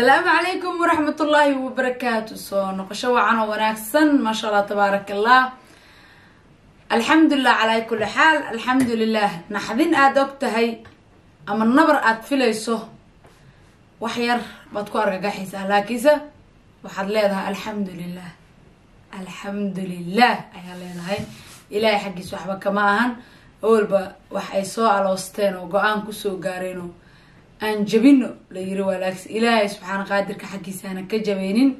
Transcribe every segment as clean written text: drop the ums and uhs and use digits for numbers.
Asalaamu calaykum waraxmatullaahi wabarakaatu. Soo noqosho wacan oo wanaagsan, maasha Allah, tabaaraka Allah, alxamdulilah calaa kulli xaal, alxamdulilah. Naxdin aada og tahay ama nabar aada filayso, wax yar baad ku argagaxaysaa, laakiinse waxaad leedahay alxamdulilah, alxamdulilah ayaa leedahay. Ilaahay xaggiis waxba kama ahan. Awalba wax ay soo aloosteen oo go-aan kusoo gaareen oo aan jabino la yiri waa, laakiin Ilaahay subxaana qaadirka xaggiisa ka jabeynin.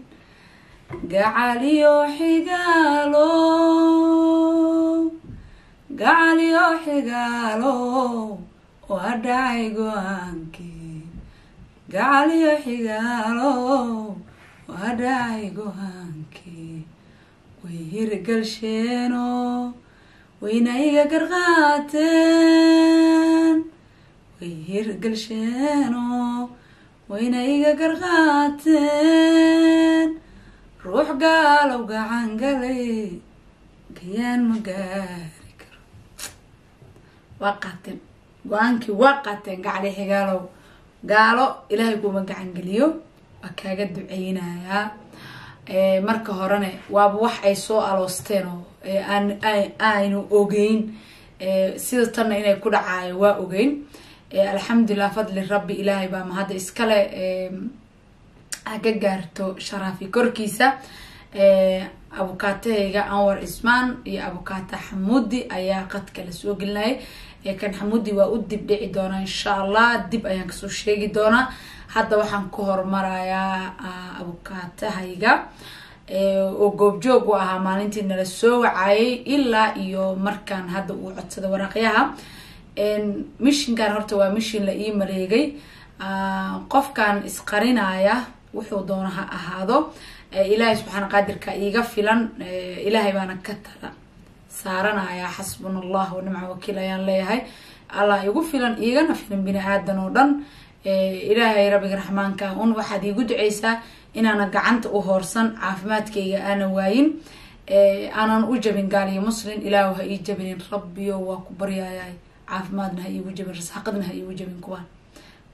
Gacaliyo xigaalo, gacaliyo xigaalo, waa dhacay go-aankii. Gacaliyo xigaalo, waa dhacay go-aankii. Way hirgalsheeno, wayna iga garqaateen. Way hirgalsheeno, wayna iga garqaateen. Ruux gaalow gacan galay gayaan ma gaari karo. Waa qaateen go-aankii, waa qaateen. Gacali xigaalow, gaalo Ilaahay kuma gacan geliyo, waa kaaga duceynayaa. Marka horena waaba wax ay soo aloosteen oo aan aynu ogeyn, sida tanna inay ku dhacaayo waa ogeyn. Alxamdulilah, fadli Rabbi, Ilaahay baa mahadda iskale, ha ka gaarto sharaafi korkiisa. Abukaatahayga Anwar Cismaan iyo abukaata Xamuudi ayaa qadka la soo gelinayay. Kan Xamuudi waa u dib dhici doonaa, insha Allah, dib ayaan kasoo sheegi doonaa. Hadda waxaan ku hormarayaa abukaatahayga oo goobjoog u ahaa maalintii nala soo wacayay ilaa iyo markaan hadda uu codsaday waraaqyaha. Mishinkan horta waa mishin la ii maleegay. Qofkan isqarinaya wuxuu doono ha ahaado, Ilaahay subxaana qaadirka iiga filan, Ilaahay baana ka tala saaranaya. Xasbuna Allah wa nimca wakiil ayaan leeyahay. Allah igu filan, iigana filan bini aadan oo dhan. Ilaahay Rabbiga Raxmaanka un waxaad iigu duceysaa inaana gacanta u hoorsan, caafimaadkayga aana waayin, aanan u jabin gaal iyo Muslin. Ilaahu ha ii jabinin, Rabbiyo, waa ku baryaayay. Caafimaadna ha iigu jabin, rasaaqadna ha iigu jabin.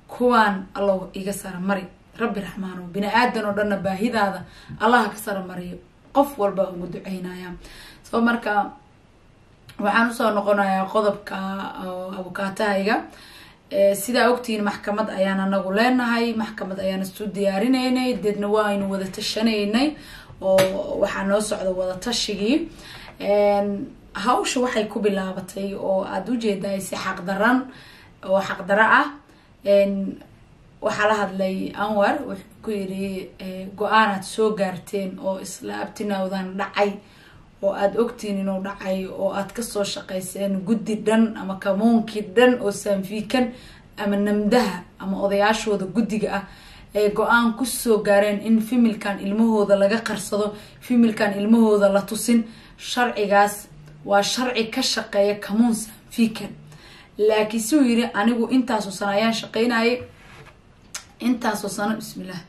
Kuwaan Allow iga sara mari, Rabbi Raxmaano. Bini aadan oo dhanna baahidaada Allah ka sara mariyo, qof walba ugu duceynaya. So marka waxaan usoo noqonayaa qodobka abukaatahayga. Sidaa ogtihiin, maxkamad ayaan anagu leenahay, maxkamad ayaan isu diyaarinaynay, deedna waaynu wada tashanaynay oo waxaa noo socda wada tashigii. Hawsha waxay ku bilaabatay oo aada ujeedaay si xaqdaran oo xaqdaro ah. Waxaa la hadlay Anwar, wuxuu ku yiri: "Go-aanaad soo gaarteen oo isla abtinawdan dhacay oo aada ogtihiin inuu dhacay oo aada kasoo shaqeyseen guddi dhan ama kamuunkii dhan oo Saanfiikan ama namdaha ama odayaashooda guddiga ah ay go-aan kusoo gaareen in family-kan ilmahooda laga qarsado, family-kan ilmahooda la tusin. Sharcigaas waa sharci ka shaqeeya kamuun Saanfiikan." Laakiin siuu yiri, anigu intaasoo sano ayaan shaqeynayay, intaasoo sano, bismillah,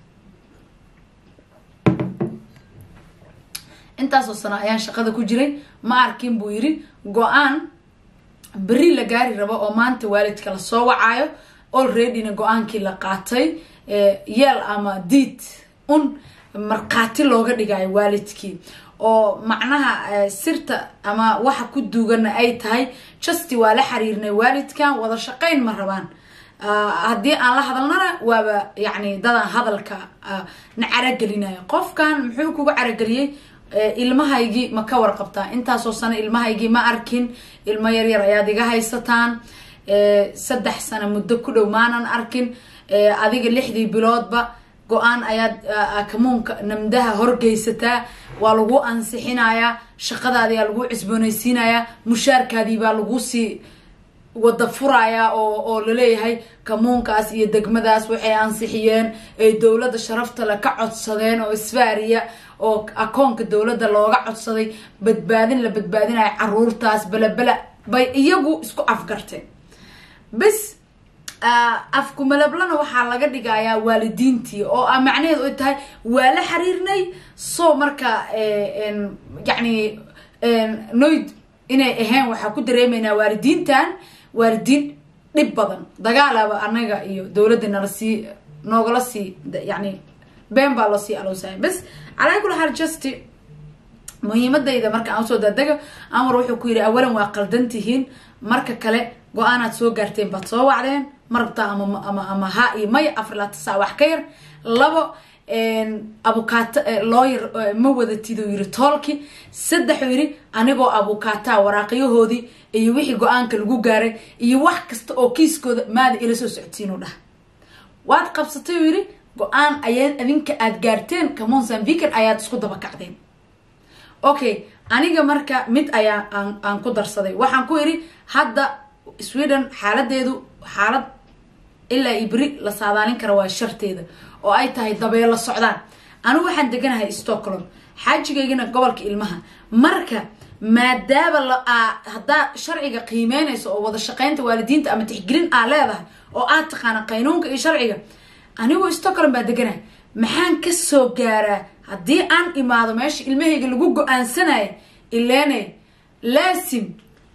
intaasoo sano ayaan shaqada ku jiray, ma arkin buu yiri go-aan berri la gaari rabo oo maanta waalidka lasoo wacaayo, alreadyna go-aankii la qaatay, yeel ama diid un markhaati looga dhigayo waalidkii, oo macnaha sirta ama waxa ku duugana ay tahay just waa la xiriirnay waalidkan, wada shaqayn ma rabaan. Haddii aan la hadalnana waaba yacni dadaan hadalka na caragelinayo. Qofkan muxuu kugu carageliyey? Ilmahaygii ma ka warqabtaa? Intaasoo sano ilmahaygii ma arkin. Ilmo yaryar ayaad iga haysataan, 3 sano muddo ku dhow maanan arkin. Adiga 6dii biloodba go-aan ayaad kamuunka namdaha horgeysataa, waa lagu ansixinayaa, shaqadaadi aa lagu cusboonaysiinayaa, mushaarkaadii baa lagu sii wada furayaa oo laleeyahay kamuunkaas iyo degmadaas waxay ansixiyeen ay dowladda sharafta le ka codsadeen oo isfaariya oo akoonka dowladda looga codsaday badbaadin la badbaadinayo caruurtaas, belebele bay iyagu isku afgarteen." Bis afkumalablana waxaa laga dhigayaa waalidiintii oo a macnaheedu ay tahay waa la xiriirnay. So marka yacni noyd inay ahayn waxaa ku dareemeynaa waalidiintan waalidiin dhib badan dagaalaba anaga iyo dowladda nala sii noogala sii yani. Been baa loo sii aloosaya. Bas, calaa kulli xaal, just muhiimadayda marka aan usoo daadego, Anwar wuxuu ku yidhi: awalan waa qaldan tihiin, marka kale go-aanaad soo gaarteen baad soo wacdeen, ma rabtaa ama ha iyo maya 24 saac wax ka yar. Labo, abukaata lawyer ma wadatid, uu yiri, toolki. Saddex, uu yiri, anigoo abukaataa waraaqyahoodii iyo wixii go-aanka lagu gaaray iyo wax kasta oo kiiskooda maada ila soo socodsiin, u dhaha. Waad qabsatay, uu yiri, go-aan ayaa adinka aada gaarteen, Camon Sandviken ayaad isku daba kacdeen. Okay, aniga marka mid ayaa aan ku darsaday. Waxaan ku iri, hadda Sweden xaaladeedu xaalad ilaa iyo beri la saadaalin kara waa sharteeda, oo ay tahay dabeelo socdaan. Anigu waxaan deganahay Stockholm, xaajigaygana gobolka ilmaha. Marka maadaama haddaa sharciga qiimeynayso oo wada shaqeynta waalidiinta ama tixgelin aa leedahay oo aad taqaana qaynuunka iyo sharciga, anigu Stockholm baa deganahay. Maxaan kasoo gaaraa haddii aan imaado meesha ilmahayga lagu go-aansanayo? Ileene laasim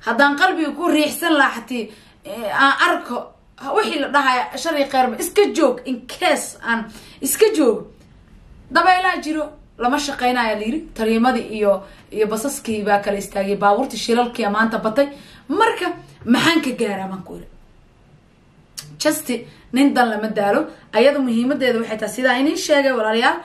haddaan qalbiga ku riixsan lahaa, xatii aan arko wixii la dhahaya sharci kheyrba, iska joog. In case aan iska joogo, dabeylaa jiro, lama shaqeynaya layiri, tariimadii iyo basaskii baa kala istaagay, baabuurtii shilalkii maanta batay. Marka maxaan ka gaaraa baan ku iri. Just nin dan lama daalo. Ayada muhiimadeeda waxay tahay sidaa inin sheegay, walaalayaal,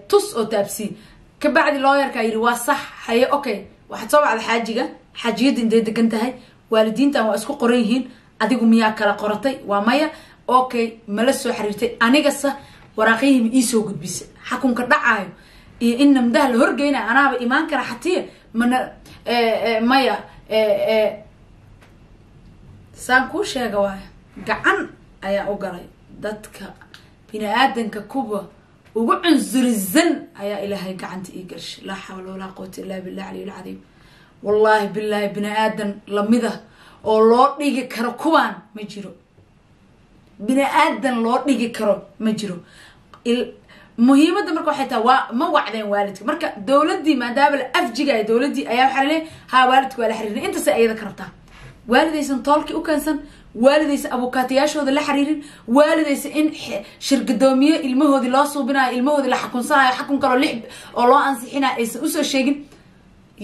tus oo taabsii. Kabacdi lawyerkaa yidhi: waa sax, haye, okay, waxaad soo wacda xaajiga, xaajiyadda intay degan tahay, waalidiintan waa isku qoran yihiin, adigu miyaa kala qoratay? Waa maya. Okay, mala soo xiriirtay? Anigase waraaqyihii ma iisoo gudbisa? Xakunka dhacaayo iyo in namdaha la horgeynayo anaaba imaan kara xatiya mana maya. Saan kuu sheega waayo, gacan ayaa u galay dadka bini aadanka kuwa ugu cunsurisan ayaa Ilaahay gacanta ii galshay. Laa xawla walaa quwata illaa billah caliy lcadiim. Wallaahi bilaahi, bini aadan lamida oo loo dhigi karo kuwaan ma jiro. Bini aadan loo dhigi karo ma jiro. Muhiimadda marka waxay tahay, waa ma wacdeen waalidka? Marka dowladdii maadaama la afjigayo dowladdii ayaa waxaa laleeyahy haa, waalidka waa la xiriirin. Intaasay ayada ka rabtaa. Waalidaysan toolkii u keensan, waalidaysan abukaatayaashooda la xiriirin, waalidaysan in shirgadoomiye ilmahoodii loo suubinayo, ilmahoodii la xakunsanayo, xakun kaloo lix oo loo ansixinayo aysan usoo sheegin.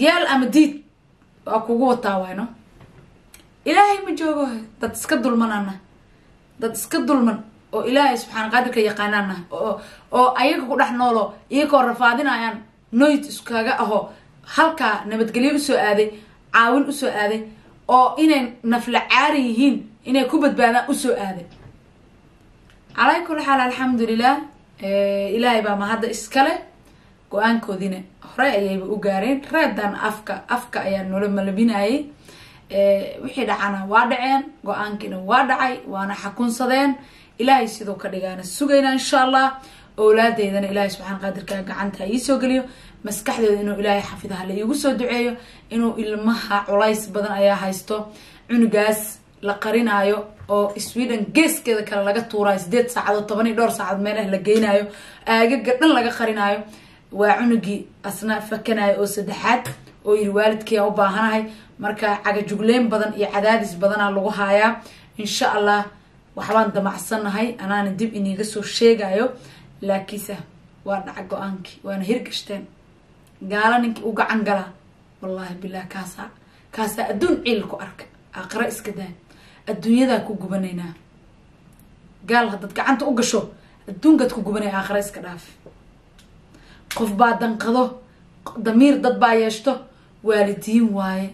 Yeel ama diid, waa kugu wataa wayno. Ilaahay ma joogo? Dad iska dulmanana, dad iska dulman oo Ilaahay subxaana qaadirka yaqaanaana oo ayaga ku dhex noolo, iyagoo rafaadinayaan noyd iskaga aho, halkaa nabadgelyo usoo aaday, caawin usoo aaday, oo inay nafla caari yihiin, inay ku badbaadaan usoo aaday. Calaa kulli xaal, alxamdulilah, Ilaahay baa mahadda iskale. Go-aankoodiina hore ayayba u gaareen. Reedan afka ayaa noola malabinayay. Wixii dhacana waa dhaceen, go-aankiina waa dhacay, waana xakunsadeen. Ilaahay siduu ka dhigaana sugaynaa, insha Allah. Owlaadeydana Ilaahay subxaan qaadirka gacanta iisoo geliyo, maskaxdeeda inuu Ilaahay xafidaha la iigu soo duceeyo. Inuu ilmaha culays badan ayaa haysto, cunugaas la qarinaayo oo Sweden geeskeeda kale laga tuurayo, 8 saacadood, toban iyo dhowr saacadood meelaha la geynayo, aagaga dhan laga qarinaayo. Waa cunugii asna fakanayo oo saddexaad oo yiri waalidkii aan u baahanahay. Marka cagajugleyn badan iyo cadaadis badanaa lagu haayaa. Insha Allah waxbaan damacsanahay, anaana dib iniiga soo sheegayo. Laakiinse waa dhaca go-aankii, waana hirgashteen. Gaalo ninkii u gacan galaa, wallaahi bilah, kaasaa adduun ciil ku arka, aakhira iska daa, adduunyadaa ku gubanaynaa. Gaal haddaad gacanta u gasho, adduunkaad ku gubanaya, aakhira iska dhaaf. Qof baa danqado, damiir dad baa yeeshto, waalidiin waaye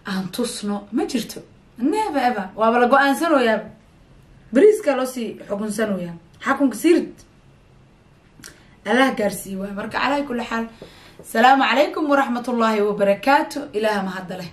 aan tusno ma jirto. Never ever. Waaba la go-aansanoyaa, beriiskaa loo sii xukunsanoyaa, xakunka siirid Allah gaarsiiy waay. Marka calaa kulli xaal, asalaamu calaykum waraxmat ullaahi wabarakaatu. Ilaaha mahadda leh.